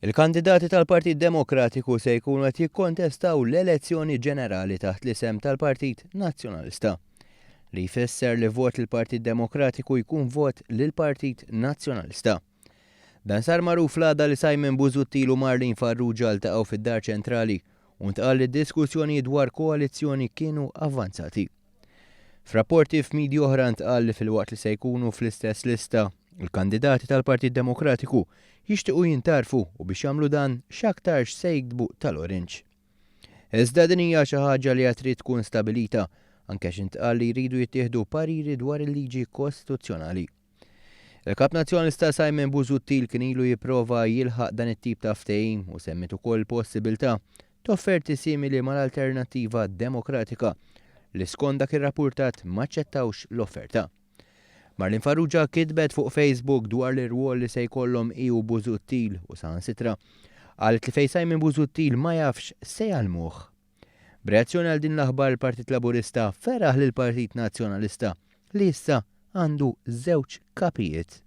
Il-kandidati tal-Partit Demokratiku se jkunu qed jikkontestaw l-elezzjoni ġenerali taħt l-isem tal-Partit Nazzjonalista. Li jfisser li vot lill-Partit Demokratiku jkun vot lill-Partit Nazzjonalista. Dan sar magħruf l-għada li Simon Busuttil u Marlene Farrugia ltaqgħu fid-Dar Ċentrali u ntqal li d-diskussjonijiet dwar koalizzjoni kienu avvanzati. F'rapporti f'medji oħra ntqal li filwaqt li se jkunu fl-istess lista, il-kandidati tal-Partit Demokratiku jixtiequ jintgħarfu u biex jagħmlu dan x'aktarx se jiktbu tal-orange. Iżda din hija xi ħaġa li għad trid tkun stabilita, anke għax intqal li jridu jittieħdu pariri dwar il-liġi kostituzzjonali. Il-Kap Nazzjonalista Simon Busuttil kien ilu jipprova jilħaq dan it-tip ta' ftehim u semmiet ukoll possibilità ta' offerti simili mal-Alternattiva Demokratika li skont dak irrappurtat m'aċċettawx l-offerta. Marlene Farrugia kitbet fuq Facebook dwar l-irwol li se jkollhom hi u Busuttil u saħansitra qalet li fejn Simon Busuttil ma jafx se jgħallmuh. B'reazzjoni għal din l-aħbar il-Partit Laburista feraħ lill-Partit Nazzjonalista li issa għandu żewġ kapijiet.